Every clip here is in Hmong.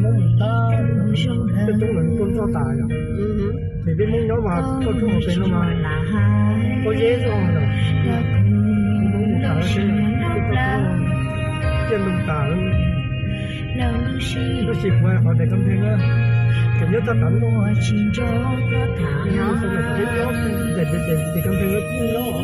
Hmoob mus tag, peb coob lawv tuaj nroj tas yom. Ces peb Hmoob nyob mas tuaj coob hauv pes no mas pob zeb xwb os. Peb Hmoob mus tas lawm, peb tuaj coob, ciaj nroog tas lawm. Tab sis kuv hais qhov tes kab npheej na, kuv nyob txaj tas lub, peb nyob tes kab npheej na, peb nyob.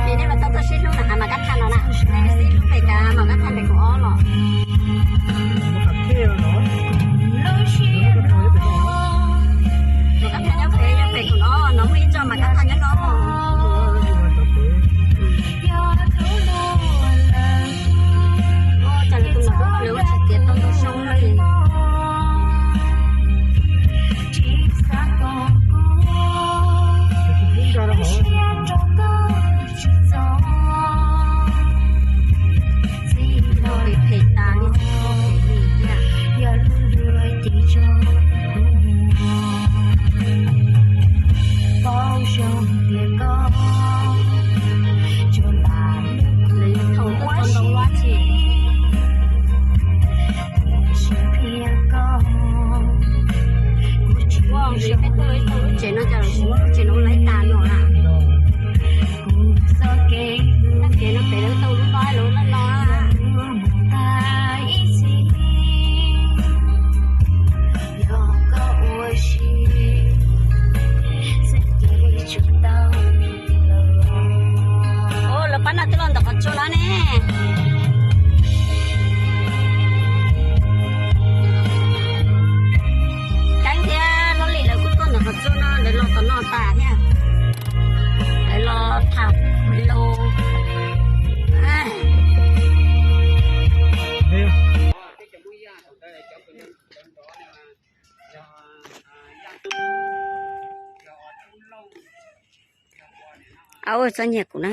Ces nej mas tau tuaj sib hlub na, mas kab thaj no na, nej sib hlub pem cas mas kab thaj pem kaum ob los. Mas kab thaj nyob pem, nyob pem kaum ob no, muaj ib tsob mas kab thaj nyob no. Ua cas lawv tus nom lawv ua tsis tiav tau zoo li. Phem tas li, phem li thiab. Lawv yog thaum tuaj txog ntau lab tsi. Ua li peb tuaj ib tug lub tsev no cas lawv tsis muab lub tsev no ua laib tas no na. Lub tsev no pem lawv tau lub no lawv loj no. Ua lawv pab no twb los ntawm qhov tsua no ne. Keeb thiab Laj Lis lawv kuj tuaj ntawm qhov tsua no, lawv los tom no tas thiab. Lawv los tham lus. Au, txhob nyiag kuv na.